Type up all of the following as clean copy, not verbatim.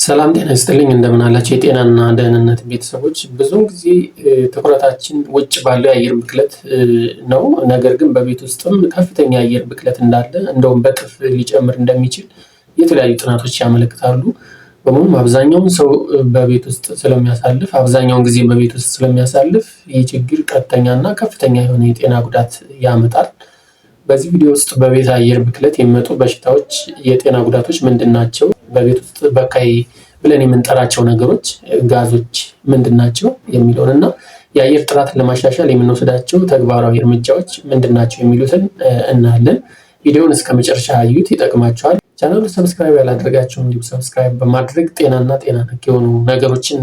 ሰላም ጤና ይስጥልኝ፣ እንደምን አላችሁ የጤናና ደህንነት ቤተሰቦች። ብዙውን ጊዜ ትኩረታችን ውጭ ባለው የአየር ብክለት ነው። ነገር ግን በቤት ውስጥም ከፍተኛ የአየር ብክለት እንዳለ፣ እንደውም በእጥፍ ሊጨምር እንደሚችል የተለያዩ ጥናቶች ያመለክታሉ። በመሆኑም አብዛኛውን ሰው በቤት ውስጥ ስለሚያሳልፍ፣ አብዛኛውን ጊዜ በቤት ውስጥ ስለሚያሳልፍ ይህ ችግር ቀጥተኛና ከፍተኛ የሆነ የጤና ጉዳት ያመጣል። በዚህ ቪዲዮ ውስጥ በቤት አየር ብክለት የሚመጡ በሽታዎች፣ የጤና ጉዳቶች ምንድን ናቸው? በቤት ውስጥ በካይ ብለን የምንጠራቸው ነገሮች፣ ጋዞች ምንድን ናቸው የሚለውን እና የአየር ጥራትን ለማሻሻል የምንወስዳቸው ተግባራዊ እርምጃዎች ምንድን ናቸው የሚሉትን እናያለን። ቪዲዮውን እስከ መጨረሻ እዩት፣ ይጠቅማችኋል። ቻናሉ subscribe ያላደረጋችሁ እንዲሁ subscribe በማድረግ ጤናና ጤና ነክ የሆኑ ነገሮችን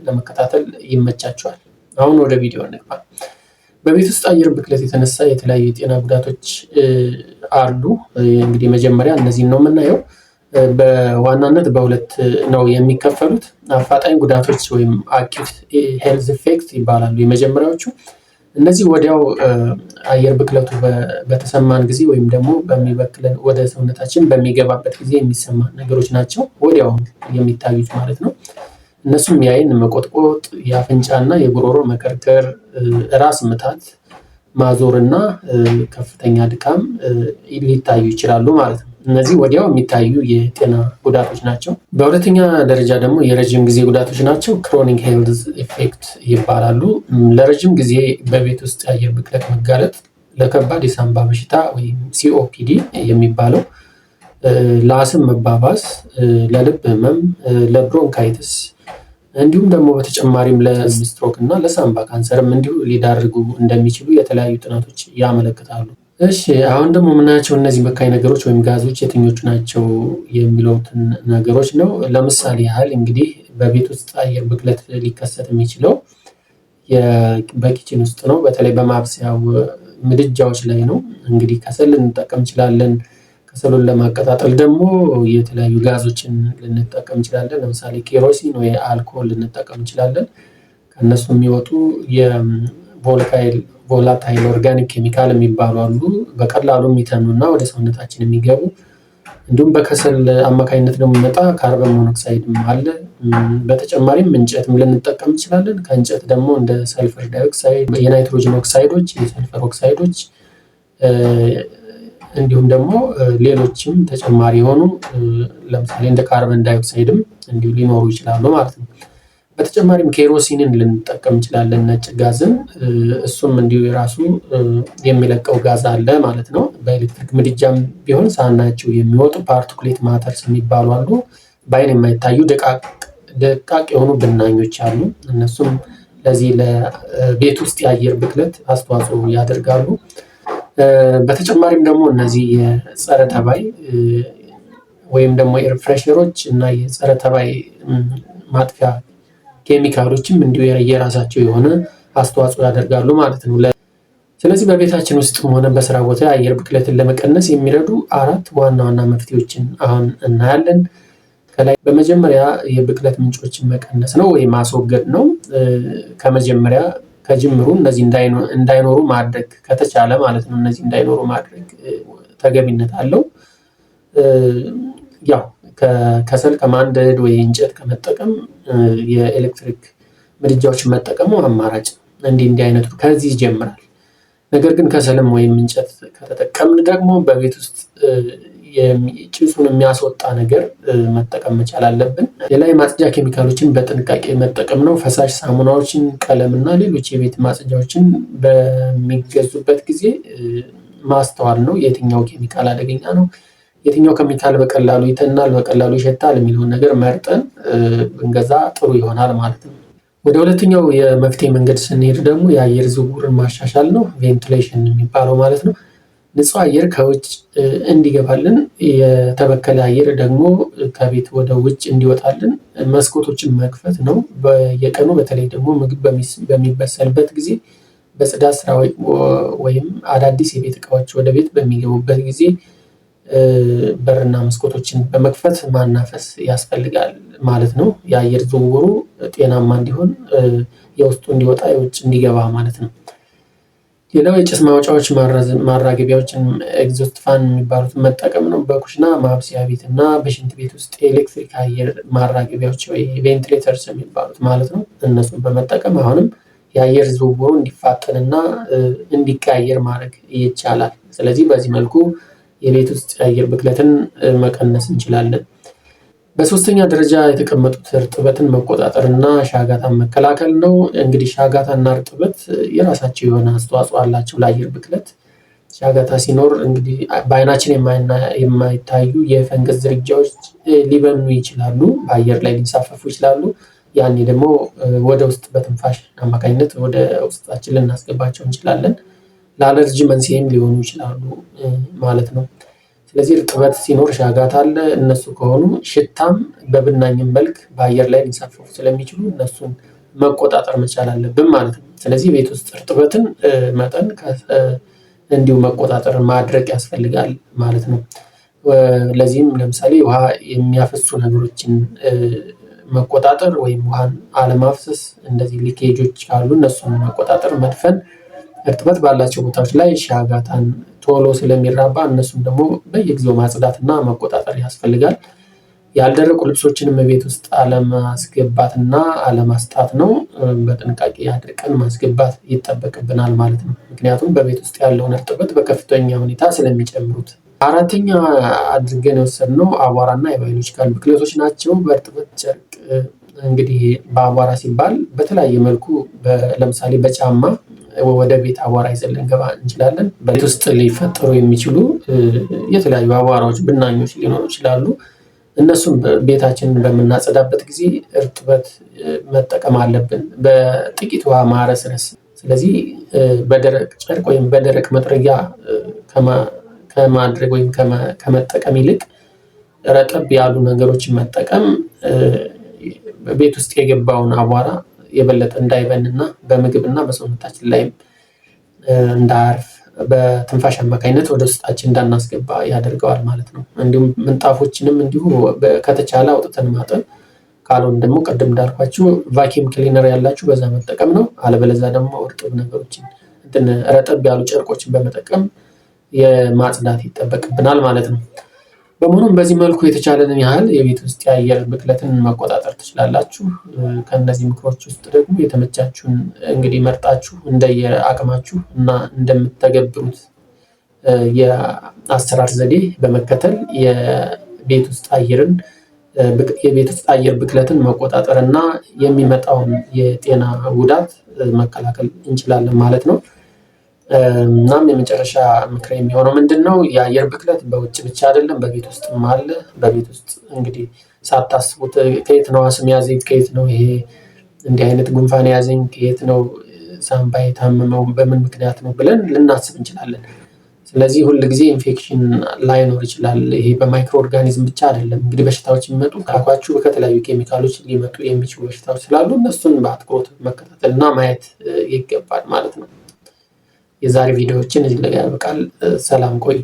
ለመከታተል ይመቻችኋል። አሁን ወደ ቪዲዮ እንግባ። በቤት ውስጥ አየር ብክለት የተነሳ የተለያዩ የጤና ጉዳቶች አሉ። እንግዲህ መጀመሪያ እነዚህን ነው የምናየው። በዋናነት በሁለት ነው የሚከፈሉት። አፋጣኝ ጉዳቶች ወይም acute health effect ይባላሉ የመጀመሪያዎቹ። እነዚህ ወዲያው አየር ብክለቱ በተሰማን ጊዜ ወይም ደግሞ በሚበክለን ወደ ሰውነታችን በሚገባበት ጊዜ የሚሰማ ነገሮች ናቸው። ወዲያው የሚታዩት ማለት ነው። እነሱም የአይን መቆጥቆጥ፣ የአፍንጫና የጉሮሮ መከርከር፣ ራስ ምታት፣ ማዞር እና ከፍተኛ ድካም ሊታዩ ይችላሉ ማለት ነው። እነዚህ ወዲያው የሚታዩ የጤና ጉዳቶች ናቸው። በሁለተኛ ደረጃ ደግሞ የረጅም ጊዜ ጉዳቶች ናቸው። Chronic health effect ይባላሉ። ለረጅም ጊዜ በቤት ውስጥ የአየር ብክለት መጋለጥ ለከባድ የሳንባ በሽታ ወይም COPD የሚባለው፣ ለአስም መባባስ፣ ለልብ ህመም፣ ለ bronchitis እንዲሁም ደግሞ በተጨማሪም ለስትሮክ እና ለሳምባ ካንሰርም እንዲሁ ሊዳርጉ እንደሚችሉ የተለያዩ ጥናቶች ያመለክታሉ። እሺ፣ አሁን ደግሞ የምናያቸው እነዚህ በካይ ነገሮች ወይም ጋዞች የትኞቹ ናቸው የሚለውትን ነገሮች ነው። ለምሳሌ ያህል እንግዲህ በቤት ውስጥ አየር ብክለት ሊከሰት የሚችለው በ kitchen ውስጥ ነው። በተለይ በማብሰያው ምድጃዎች ላይ ነው። እንግዲህ ከሰል ልንጠቀም እንችላለን። ከሰሉን ለማቀጣጠል ደግሞ የተለያዩ ጋዞችን ልንጠቀም እንችላለን። ለምሳሌ kerosene ወይ አልኮል ልንጠቀም እንችላለን። ከእነሱ የሚወጡ የ volatile organic chemical የሚባሉ አሉ። በቀላሉ የሚተኑ እና ወደ ሰውነታችን የሚገቡ። እንዲሁም በከሰል አማካኝነት ደግሞ የሚመጣ carbon monoxide ም አለ። በተጨማሪም እንጨትም ልንጠቀም እንችላለን። ከእንጨት ደግሞ እንደ sulfur dioxide፣ የናይትሮጅን ኦክሳይዶች፣ የሰልፈር ኦክሳይዶች እንዲሁም ደግሞ ሌሎችም ተጨማሪ የሆኑ ለምሳሌ እንደ carbon dioxide ም እንዲሁ ሊኖሩ ይችላሉ ማለት ነው። በተጨማሪም kerosene ን ልንጠቀም እንችላለን፣ ነጭ ጋዝን። እሱም እንዲሁ የራሱ የሚለቀው ጋዝ አለ ማለት ነው። በኤሌክትሪክ ምድጃም ቢሆን ሳናያቸው የሚወጡ particulate matters የሚባሉ አሉ። በአይን የማይታዩ ደቃቅ የሆኑ ብናኞች አሉ። እነሱም ለዚህ ለቤት ውስጥ የአየር ብክለት አስተዋጽኦ ያደርጋሉ። በተጨማሪም ደግሞ እነዚህ የጸረ ተባይ ወይም ደግሞ air freshener ኦች እና የጸረ ተባይ ማጥፊያ ኬሚካሎችም እንዲሁ የራሳቸው የሆነ አስተዋጽኦ ያደርጋሉ ማለት ነው። ስለዚህ በቤታችን ውስጥም ሆነ በስራ ቦታ የአየር ብክለትን ለመቀነስ የሚረዱ አራት ዋና ዋና መፍትሄዎችን አሁን እናያለን። ከላይ በመጀመሪያ የብክለት ምንጮችን መቀነስ ነው ወይም ማስወገድ ነው። ከመጀመሪያ ከጅምሩ እነዚህ እንዳይኖሩ ማድረግ ከተቻለ ማለት ነው። እነዚህ እንዳይኖሩ ማድረግ ተገቢነት አለው። ያው ከሰል ከማንደድ ወይ እንጨት ከመጠቀም የኤሌክትሪክ ምድጃዎችን መጠቀሙ አማራጭ እንዲህ እንዲህ አይነቱ ከዚህ ይጀምራል። ነገር ግን ከሰልም ወይም እንጨት ከተጠቀምን ደግሞ በቤት ውስጥ ጭሱን የሚያስወጣ ነገር መጠቀም መቻል አለብን። ሌላ የማጽጃ ኬሚካሎችን በጥንቃቄ መጠቀም ነው። ፈሳሽ ሳሙናዎችን፣ ቀለም እና ሌሎች የቤት ማጽጃዎችን በሚገዙበት ጊዜ ማስተዋል ነው። የትኛው ኬሚካል አደገኛ ነው፣ የትኛው ኬሚካል በቀላሉ ይተናል፣ በቀላሉ ይሸታል የሚለውን ነገር መርጠን ብንገዛ ጥሩ ይሆናል ማለት ነው። ወደ ሁለተኛው የመፍትሄ መንገድ ስንሄድ ደግሞ የአየር ዝውውርን ማሻሻል ነው። Ventilation የሚባለው ማለት ነው። ንጹህ አየር ከውጭ እንዲገባልን፣ የተበከለ አየር ደግሞ ከቤት ወደ ውጭ እንዲወጣልን መስኮቶችን መክፈት ነው። በየቀኑ በተለይ ደግሞ ምግብ በሚበሰልበት ጊዜ፣ በጽዳት ስራ ወይም አዳዲስ የቤት እቃዎች ወደ ቤት በሚገቡበት ጊዜ በርና መስኮቶችን በመክፈት ማናፈስ ያስፈልጋል ማለት ነው። የአየር ዝውውሩ ጤናማ እንዲሆን፣ የውስጡ እንዲወጣ የውጭ እንዲገባ ማለት ነው። ሌላው የጭስ ማውጫዎች ማራገቢያዎችን exhaust fan የሚባሉትን መጠቀም ነው። በኩሽና ማብሰያ ቤት እና በሽንት ቤት ውስጥ የኤሌክትሪክ አየር ማራገቢያዎች ወይ ventilators የሚባሉት ማለት ነው። እነሱን በመጠቀም አሁንም የአየር ዝውውሩ እንዲፋጠንና እንዲቀያየር ማድረግ ይቻላል። ስለዚህ በዚህ መልኩ የቤት ውስጥ የአየር ብክለትን መቀነስ እንችላለን። በሶስተኛ ደረጃ የተቀመጡት እርጥበትን መቆጣጠር እና ሻጋታን መከላከል ነው። እንግዲህ ሻጋታና እርጥበት የራሳቸው የሆነ አስተዋጽኦ አላቸው ለአየር ብክለት። ሻጋታ ሲኖር እንግዲህ በአይናችን የማይታዩ የፈንገስ ዝርያዎች ሊበኑ ይችላሉ፣ በአየር ላይ ሊንሳፈፉ ይችላሉ። ያኔ ደግሞ ወደ ውስጥ በትንፋሽ አማካኝነት ወደ ውስጣችን ልናስገባቸው እንችላለን። ለአለርጂ መንስኤም ሊሆኑ ይችላሉ ማለት ነው። ስለዚህ እርጥበት ሲኖር ሻጋታ አለ። እነሱ ከሆኑ ሽታም በብናኝም መልክ በአየር ላይ ሊንሳፈፉ ስለሚችሉ እነሱን መቆጣጠር መቻል አለብን ማለት ነው። ስለዚህ ቤት ውስጥ እርጥበትን መጠን እንዲሁ መቆጣጠር ማድረቅ ያስፈልጋል ማለት ነው። ለዚህም ለምሳሌ ውሃ የሚያፈሱ ነገሮችን መቆጣጠር ወይም ውሃን አለማፍሰስ፣ እንደዚህ leakage ኦች ካሉ እነሱን መቆጣጠር፣ መድፈን፣ እርጥበት ባላቸው ቦታዎች ላይ ሻጋታን ቶሎ ስለሚራባ እነሱን ደግሞ በየጊዜው ማጽዳትና መቆጣጠር ያስፈልጋል። ያልደረቁ ልብሶችንም ቤት ውስጥ አለማስገባትና አለማስጣት ነው። በጥንቃቄ አድርቀን ማስገባት ይጠበቅብናል ማለት ነው። ምክንያቱም በቤት ውስጥ ያለውን እርጥበት በከፍተኛ ሁኔታ ስለሚጨምሩት። አራተኛ አድርገን የወሰድነው አቧራና የ biological ብክለቶች ናቸው። በእርጥበት ጨርቅ እንግዲህ በአቧራ ሲባል በተለያየ መልኩ ለምሳሌ በጫማ ወደ ቤት አቧራ ይዘን ልንገባ እንችላለን። በቤት ውስጥ ሊፈጠሩ የሚችሉ የተለያዩ አቧራዎች፣ ብናኞች ሊኖሩ ይችላሉ። እነሱም ቤታችንን በምናጸዳበት ጊዜ እርጥበት መጠቀም አለብን፣ በጥቂት ውሃ ማረስረስ። ስለዚህ በደረቅ ጨርቅ ወይም በደረቅ መጥረጊያ ከማድረግ ወይም ከመጠቀም ይልቅ ረጠብ ያሉ ነገሮችን መጠቀም ቤት ውስጥ የገባውን አቧራ የበለጠ እንዳይበንና በምግብና በሰውነታችን ላይም እንዳያርፍ በትንፋሽ አማካኝነት ወደ ውስጣችን እንዳናስገባ ያደርገዋል ማለት ነው። እንዲሁም ምንጣፎችንም እንዲሁ ከተቻለ አውጥተን ማጠብ፣ ካልሆነ ደግሞ ቅድም እንዳልኳችሁ vacuum cleaner ያላችሁ በዛ መጠቀም ነው። አለበለዛ ደግሞ እርጥብ ነገሮችን እንትን ረጠብ ያሉ ጨርቆችን በመጠቀም የማጽዳት ይጠበቅብናል ማለት ነው። በመሆኑም በዚህ መልኩ የተቻለንን ያህል የቤት ውስጥ የአየር ብክለትን መቆጣጠር ትችላላችሁ። ከእነዚህ ምክሮች ውስጥ ደግሞ የተመቻችሁን እንግዲህ መርጣችሁ እንደየአቅማችሁ እና እንደምትተገብሩት የአሰራር ዘዴ በመከተል የቤት ውስጥ አየር ብክለትን መቆጣጠር እና የሚመጣውን የጤና ጉዳት መከላከል እንችላለን ማለት ነው። እናም የመጨረሻ ምክር የሚሆነው ምንድን ነው? የአየር ብክለት በውጭ ብቻ አይደለም፣ በቤት ውስጥም አለ። በቤት ውስጥ እንግዲህ ሳታስቡት ከየት ነው አስም ያዘኝ፣ ከየት ነው ይሄ እንዲህ አይነት ጉንፋን ያዘኝ፣ ከየት ነው ሳምባ የታመመው፣ በምን ምክንያት ነው ብለን ልናስብ እንችላለን። ስለዚህ ሁል ጊዜ ኢንፌክሽን ላይኖር ይችላል። ይሄ በ microorganism ብቻ አይደለም። እንግዲህ በሽታዎች የሚመጡ ካልኳችሁ ከተለያዩ ኬሚካሎች ሊመጡ የሚችሉ በሽታዎች ስላሉ እነሱን በአትኩሮት መከታተል እና ማየት ይገባል ማለት ነው። የዛሬ ቪዲዮዎችን እዚህ ላይ ያበቃል። ሰላም ቆዩ።